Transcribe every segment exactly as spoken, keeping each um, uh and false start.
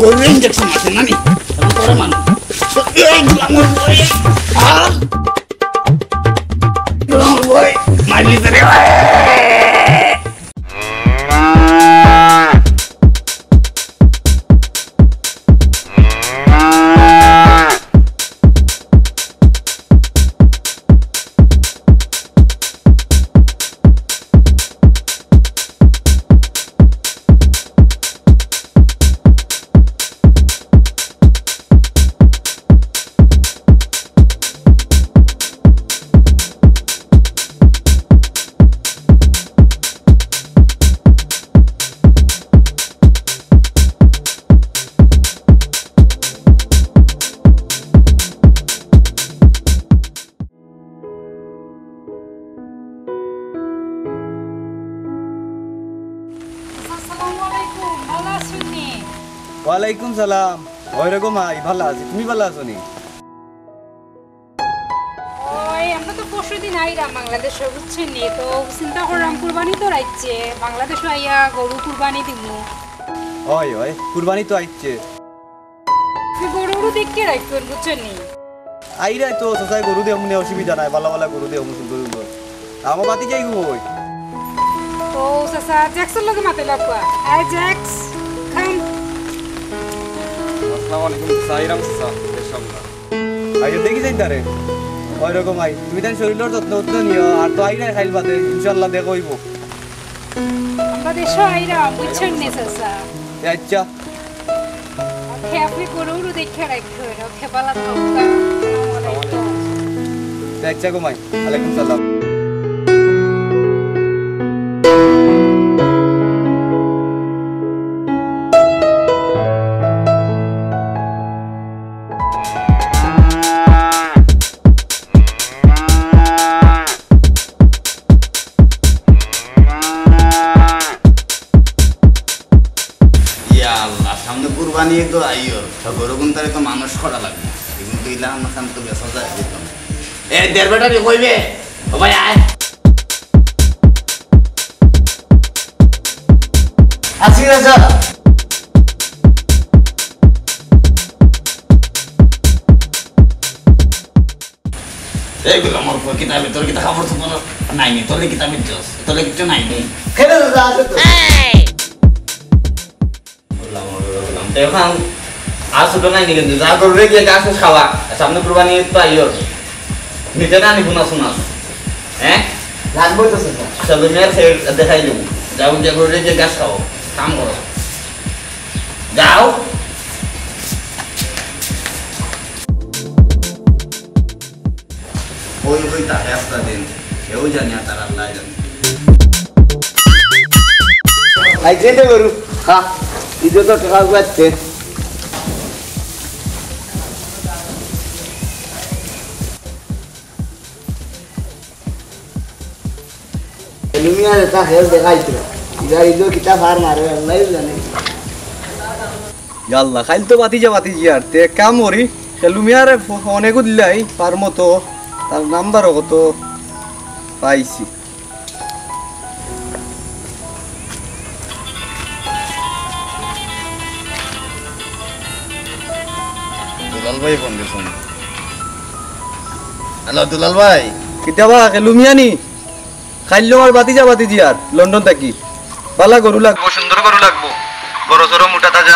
গরুর ইঞ্জেকশন আছে না নি? আমি করে মানুষ। এই গোলাম, ওই, ওই, আর গোলাম, ওই, মারলি তো রে। আসসালামু আলাইকুম, ভালা আছইন নি? ওয়ালাইকুম সালাম। ওই রকম আই, ভালা আছি। তুমি ভালা আছো নি? ওই, আমরা তো পরশুদিন আইরাম বাংলাদেশো, বুঝছইন নি? তো চিন্তা করলাম কুরবানি তো আইচ্ছে, বাংলাদেশো আইয়া গরু কুরবানি দিমু। ওই, ওই, কুরবানি তো আইচ্ছে। আপনি গরু গরু দেখে রাখবেন, বুঝছইন নি? আইরা তো চাচায় গরু দেও মনে অসুবিধা নাই, ভালা ভালা গরু দেও মনে সুন্দর সুন্দর। আমার বাতি যাই গো ওই। ও চাচা, জ্যাক্সর লগে মাতে লাগবা। এই জ্যাক্স, come। আসসালামু আলাইকুম, চাচা, আইরাম চাচা, বেশ আমরা। আইও দেখি যাই তারে। ওই রকম আই। তুমি তাই শরীরর যত্ন উত্ন নিও, আর তো আইরাই খাইল বাদে, ইনশাআল্লাহ দেখা অইবো। আমরা দেশো আইরাম, বুঝছইন নি চাচা? এ আচ্ছা। ওকে, আপনি গরু গরু দেখে রাখবেন, ওকে, ভালা থাকবা। আসসালামু আলাইকুম। এ আচ্ছা গো মাই, ওয়ালাইকুম সালাম। ইয়া আল্লাহ, সামনে কুরবানি তো আইয়র। তো গরু কুনটারে তো মানুষ করা লাগবো। এগুন তো ইলা আমার সামনে তো বেচা যায় দিতাম। এ, দেড় বেটারি কইবে? ও ভাই, আয়। আসি রাজা। এই গুলাম, আমার উপর কিতাবে, তোর কিতা খবর তো কোনো নাই নি, তোর কিতাবে জস, তোর কিচ্ছু নাই নি। খেলে তো যা আছে তো। গুলাম, গুলাম, গুলাম। তো এখন আর ছোট নাই নি কিন্তু, যা করবে গিয়ে গাছ খাওয়া, সামনে কুরবানি তো আইয়র। নিতে না নি বোনাস উনাস, হ্যাঁ? লাগবে তো সেটা। চলো, মেয়ের ফের দেখাই দেবো। যাও, গিয়ে করবে গিয়ে গাছ খাও, কাম করো। যাও। ওই, ওই, তাকে একটা দিন। কেউ জানি আর তার আল্লাহ জানে। আইছে তো গরু। খা। ইদে তো টাকা উগাচ্ছে। এলুমিয়ার এটা হেল দেখাইতো। ইবার ইদো কিতা ফার মারে, আল্লাহ জানে। ইয়াল্লা, খাইল তো বাতিজা বাতিজি আর তে এক কাম করি, খেলু মিয়ারে ফ-, ফোনে গুদিলাই, পার মতো, তার নাম্বারও কত পাইছি। দুলাল ভাই ফোন দিছইন। হ্যালো, দুলাল ভাই। কিতা বা, খেলু মিয়া নি? খাইল আমার বাতিজা বাতিজি আর লন্ডন থাকি। বালা গরু লাগবো, সুন্দর গরু লাগবো। বড় সড়ো মোটা তাজা।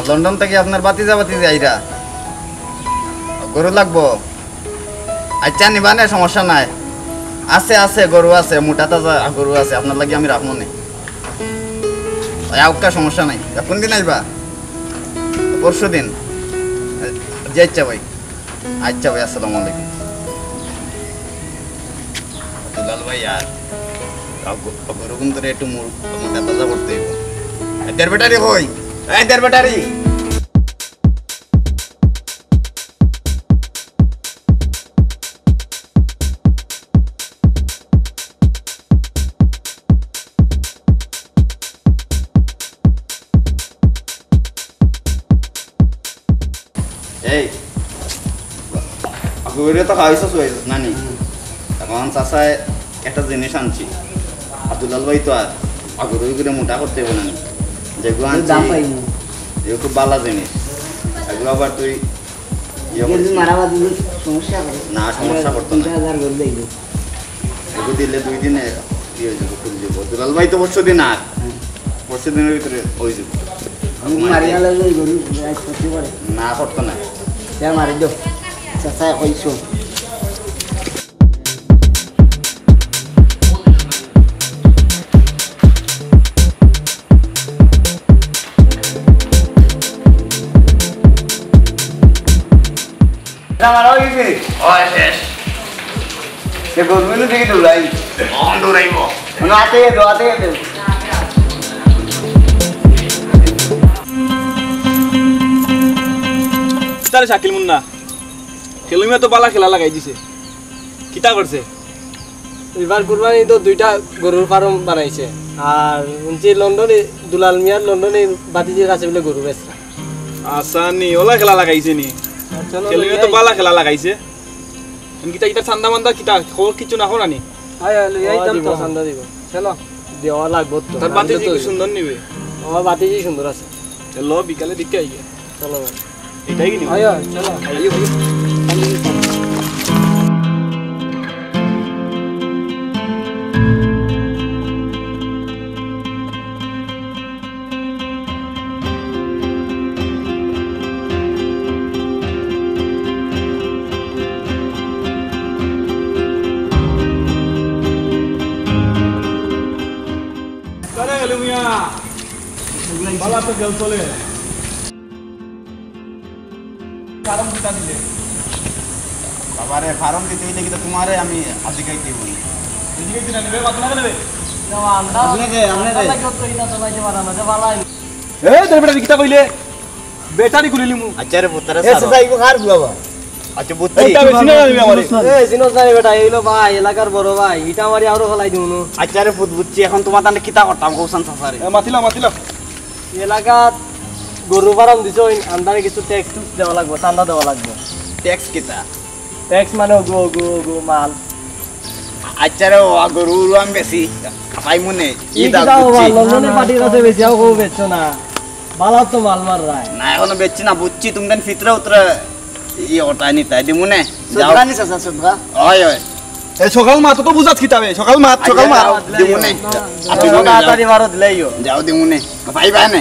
লন্ডন থাকি আপনার বাতিজা বাতিজি আইরা। গরু লাগবো। আচ্ছা, নিবা নে, সমস্যা নাই। আছে, আছে, গরু আছে, মোটা তাজা গরু আছে, আপনার লাগি আমি রাখমু নে। ওই আউক্কা সমস্যা নাই। কোন দিন আইবা? পরশু দিন। জি আচ্ছা ভাই। আচ্ছা ভাই, আসসালামু আলাইকুম। দুলাল ভাই আর, গরু কিন্তু একটু মোটা তাজা করতে হইব। এদের ব্যাটারি কই? এদের ব্যাটারি। এই, আপনি ওইটা তো খাওয়াইছো সবাই, নানি? এখন চাচায় একটা জিনিস আনছি। আর দুলাল ভাই তো আর আগর ওই করে মোটা করতে হবে নানি। যেগুলো আনছি, দাম পাইনি। এগুলো খুব ভালা জিনিস। এগুলো আবার তুই ইয়ে এগুলো করিস না। মারা বাদ দিলে সমস্যা করে। না, সমস্যা করতো না। পঞ্চাশ হাজার করে দেই। এগুলো দিলে দুই দিনে ইয়ে হয়ে যাবে, খুলে যাবে। দুলাল ভাই তো পরশু দিন আর। হুম। পরশু দিনের ভিতরে হয়ে যাবে। আমি মারি গেলে ওই গরু রাইত করতে পারে। না, করতো না। যা মারি দাও। চাচা, ওই শোন। এটা মারা হয়ে গেছে। ওই শেষ। সে গরু মিলে থেকে দৌড়াই। অন দৌড়াইব। মানে আতে গেছে, আতে গেছে। তাহলে শাকিল মুন্না, খেলুমিয়া তো বালা খেলা লাগাই দিছে। কিতা করছে? এবার কুরবানি তো দুইটা গরুর ফার্ম বানাইছে। আর শুনছি লন্ডনে, দুলাল মিয়ার লন্ডনে ভাতিজির কাছে বলে গরু বেচরা। আচ্ছা নি, ওলা খেলা লাগাইছে নি? আচ্ছা, না, খেলুমিয়া তো লইয়া বালা খেলা লাগাইছে। কিতা, কিতা চান্দা মান্দা কিতা? খবর কিচ্ছু না করানি? আয়, আয়, লইয়া ও, আইতাম দিব। তো চান্দা দিব। চলো। দেওয়া লাগবো তো। তার ভাতিজি কি সুন্দর নিবে? ও, ভাতিজি সুন্দর আছে। তে ল, বিকালে দেখে আইয়ে। চলো ভাই। এটাই কি নিবে? আয়, আয়, চলো। আইয়ে, আইয়ে। আরে, লুমিয়া। বালা তো গেল চলে। ফার্ম কিতা দিলে? বাবারে, ফার্ম দিতে অইলে কিতা তুমারে আমি আজিকাই দিব। আজিকাই দিনা নিবে, বাদ না নেবে? না, আমরা আপনাকে, আপনাকে। আমরা কেউ তো ইনা চালাইতে পারা না, যে বালাই। এ, তোর বেটা কিতা কইলে? ব্যাটারি খুলে লিমু। আচ্ছা রে পুত্র, এ, সারো। চাচা, ইগু কার বাবা? আচ্ছা, বুঝছি। এটা বেশি না জানি আমারে। এ, চিনোস না রে বেটা, এইলো ভাই, এলাকার বড় ভাই। ইটা আমারে আরো ফালাই দিমু নু। আচ্ছা রে পুত, বুঝছি। এখন তুমার তানে কিতা করতাম, কওছান চাচারে। এ, মাতিলা, মাতিলা। এলাকাত গরু ফার্ম দিছইন, আমরারে কিছু ট্যাক্স টুক্স দেওয়া লাগবো, চান্দা দেওয়া লাগবো। ট্যাক্স কিতা? ট্যাক্স মানে ওগু, ওগু, ওগু মাল। আচ্ছা রে, ও গরু উরু আমি বেশি পাইমু নে। ই ই দাম কিতা বুঝছি। বাবা, লন্ডনের পার্টির কাছে বেশি, আও কও বেচছো না। বালা তো মাল মার রায়। না, এখনো বেচছি না, বুঝছি, তুমি দেন ফিতরা উতরা ই ওটা নিতা, দিমু নে। যাও। সদকা নিছ, চাচা, সদকা? অয়, অয়। এ, সকাল মাত তো বুঝাত কিতাবে, সকাল মাত, সকাল আচ্ছা, মাত। যাও, দিমু নে। যাও, আপনি যাও, মনে যাও। তাড়াতাড়ি মারো, দিলাইও। যাও, দিমু নে। পাইবা নে।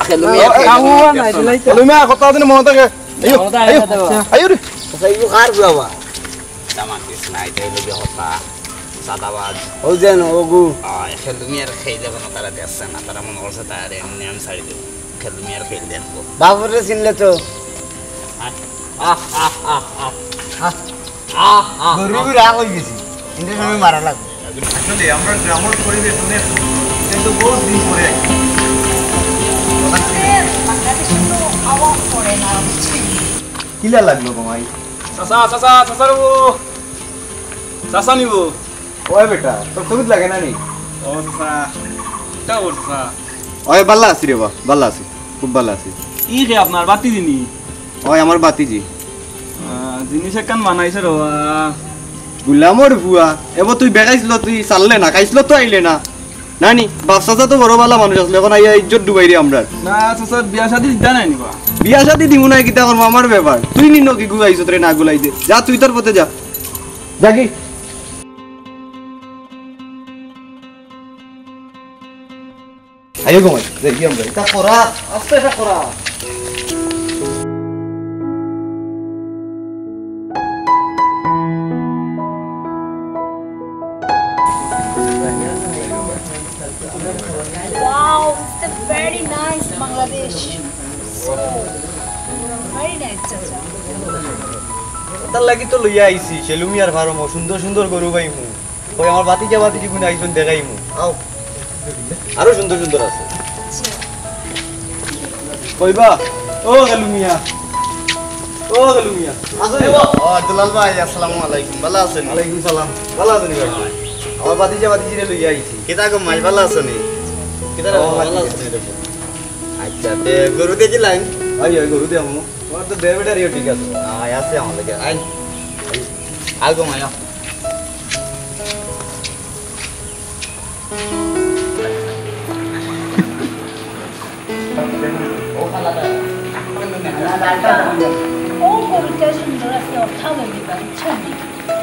আখে, তুমি না, এক কাহু আর নাই, দিলাই তো। তুমি আর কথা দিন মনে থাকে। আইও, মনে থাকে আইও। না তো। আইও রে। আচ্ছা, ইগু কার বাবা? দামান্দিস না, ইটা অইলো গিয়া হতা, সাদাবাজ। ও যেন, ওগু। আয়, খেলুমি আর খেইলে কোনো তারা দেখছে না, তারা মনে করছে তারা এমনি আমি ছাড়ি দেবো। খেলুমি আর খেইল দেখবো। বাবুরে চিনলে তো। আহ, আহ, আহ, আহ, আহ। আহ, আহ, গরু আহ। রাগ হয়ে গেছি, কিন্তু আমি মারা লাগবো। আসলে আমরা গ্রামের পরিবেশ অনেক, কিন্তু বহুত দিন পরে আইছি। বাংলাদেশে তো আওয়াজ পড়ে না, বুঝলি? কিলা লাগলো গো মাই? চাচা, চাচা, চাচা রে ও। চাচা নিব। ওই বেটা, তোর ছবিত লাগে না নি? ও চাচা, কিতা খবর চাচা? ওই বালা আছি রে বা, বালা আছি, খুব বালা আছি। ই কে আপনার ভাতিজি নি? ওই আমার ভাতিজি। আহ, জিনিস একখান বানাইছে রে বা। গুলামর ফুয়া, এবার তুই বেড়াইছিল, তুই চাললে না, খাইছিল তো আইলে না। না নি, বাপ চাচা তো বড় বালা মানুষ আছিল, এখন আইয়া ইজ্জত ডুবাইরে আমরার। না, চাচা, বিয়া শাদি দিতা নাই নি বা? বিয়া শাদি দিমু না, কিতা করমু, আমার ব্যাপার। তুই নি নকি গুলাইছত রে, না গুলাই দে। যা, তুই তোর পথে যা। যাগি। আইও গো মাই, দেখি আমরা। এটা করা, আস্তে এটা করা। Wow, it's the very nice Bangladesh. So, very nice, চাচা। তার লাগি তো লইয়া আইছি, সেলুমিয়ার ফার্মও সুন্দর সুন্দর গরু পাইমু। ওই আমার ভাতিজা ভাতিজি গুনে আইছইন দেখাইমু। আও। আরো সুন্দর সুন্দর আছে। কইবা? ও গেলু মিয়া। ও গেলু মিয়া। আসো রে বা। ও, দুলাল ভাই, আসসালামু আলাইকুম। ভালা আছইন? ওয়ালাইকুম সালাম। ভালা আছইন ভাই? আমার ভাতিজা ভাতিজিরে লইয়া আইছি। কিতা গো মাই, ভালা আছইন? কিতা রে, ও, ভালা ভাতিজা। আছইন রে। আচ্ছা, তে গরু দেখিলাইন? ওই, ওই গরু দে আমু। তোমার তো দে বেটারিও ঠিক আছে। আয়, আছে আমার লগে। আয়। আয় গো মাই, আও। ও খালা, ও গরুটা সুন্দর আছে, ওটা লই নিবা, বুঝছো নি?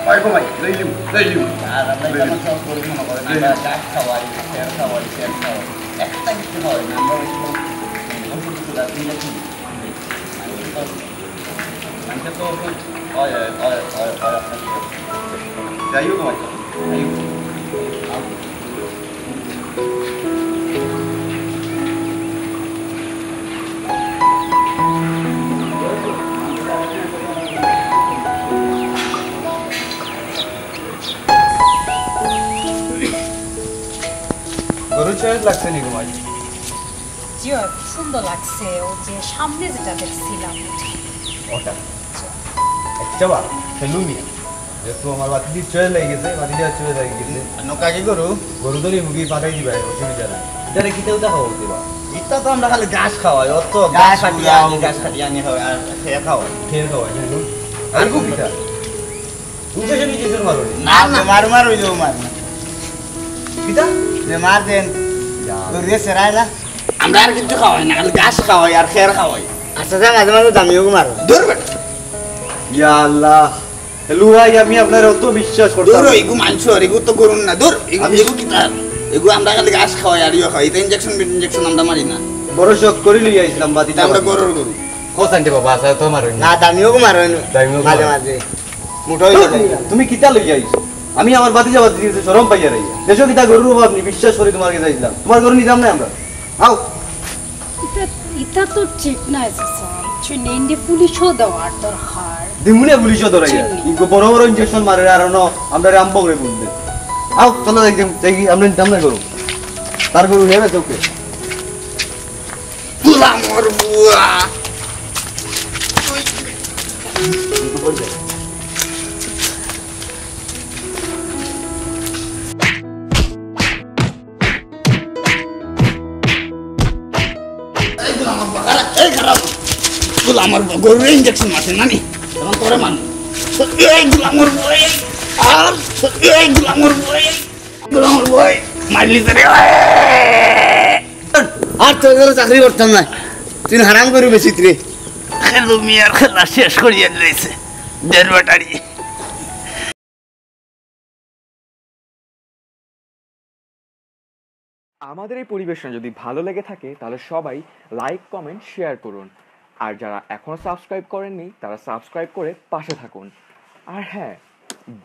ওই গো ভাই, লই লিও, লই লিও। আর আমরা যেমন সব গরু মনে করেন, আমরা ঘাস খাওয়াই, খের খাওয়াই, খের খাওয়াই, একটা কিছু খাওয়াই না। আমরা ওই সব ওষুধ টষুধ আর ইঞ্জেকশন দিই। মানে তো ওষুধ হয়, হয়, হয়, হয়, হয়, আপনার কি? যাই হোক ভাই, যাই হোক। গরুর চয়েস লাগছে নি তোমার? জি, অয়, সুন্দর লাগছে। ও যে সামনে যেটা দেখছিলাম, ওটা। ওটা? আচ্ছা বা, সেলুনিয়া। যেহেতু আমার বাতিজির চয়েস লাগি গেছে, বাতিজার চয়েস লাগি গেছে। আর নৌকা কি গরু? গরু তো নিমুখী পাঠাই দিবা, অসুবিধা নাই। এটারে কিতা উতা খাওয়া দিবা? ইটা তো আমরা খালি ঘাস খাওয়াই, অত ঘাস ঘাস কাটিয়া আনি, ঘাস ঘাস কাটিয়া আনি খাওয়াই, আর খের খাওয়াই। খের খাওয়াই, হ্যাঁ, হ্যাঁ। আর গো কিতা? ইঞ্জেকশন, ইঞ্জেকশন মারো নি? না, না, মার, মার, ওই যে মার। কিতা? যে মার দেন। যা। গরুরে সেরায় না। আমরা আর কিচ্ছু খাওয়াই না, খালি ঘাস খাওয়াই আর খের খাওয়াই। আচ্ছা, যা, মাঝে মাঝে দামিও মারো। দূর বেটা। ইয়া আল্লাহ। লুয়াই, আমি আপনার অত বিশ্বাস করতাম দূর, না। এগু মানুষ, আর এগু তো গরুর না। দূর, এগু, আমি এগু কিতা? এগু আমরা খালি ঘাস খাওয়াই আর ইয়ে খাওয়াই। ইটা ইঞ্জেকশন, ইঞ্জেকশন আমরা মারি না। বড় শখ করি লইয়া আইছিলাম, বাতি এটা আমরা গরুর গরু। খোঁজ আনতে বাবা, আছে তো মারো না। না, দামিও মারো না। দামিও মাঝে মারো। মাঝে। মোটা হয়ে ধুর, যায়। তুমি কিতা লইয়া আইছো? আমি আমার বাতিজা বাতিজি গেছে শরম পাইয়া রাইয়া। দেশো কিতা গরুর অভাব নি, বিশ্বাস করি তোমার কাছে আইছিলাম। তোমার গরু নিতাম না আমরা। আও। ইটা, ইটা তো ঠিক না, চাচা। বুঝছো নি, ইন্ডি পুলিশও দেওয়ার দরকার। দিমুনে পুলিশও ধরাইয়া। ঠিক নি। ইগো বড় বড় ইঞ্জেকশন মারে আর অনো আমরা রামবগরে বুঝবে। আও, চলো দেখি, দেখি, আমরা নিতাম না গরু। তার গরু নেবে তোকে। গোলামর বুয়া। এই গোলামর বুয়া, এই খারাপ। গোলামর বুয়া, গরুরে ইঞ্জেকশন মারছে নানি। এখন তোরে মারমু। এই গোলামর বুয়া, এই, আর, এই গোলামর বুয়া, এই গোলামর বুয়া, মারলি তো রে। আর তোর ঘরে চাকরি করতাম না, তুই হারাম গরু বেচিস রে। খেলু মিয়ার খেলা শেষ করিয়া দিলাইছে, ডের ব্যাটারি। আমাদের এই পরিবেশনা যদি ভালো লেগে থাকে, তাহলে সবাই লাইক, কমেন্ট, শেয়ার করুন। আর যারা এখনও সাবস্ক্রাইব করেননি, তারা সাবস্ক্রাইব করে পাশে থাকুন। আর হ্যাঁ,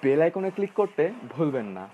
বেল আইকনে ক্লিক করতে ভুলবেন না।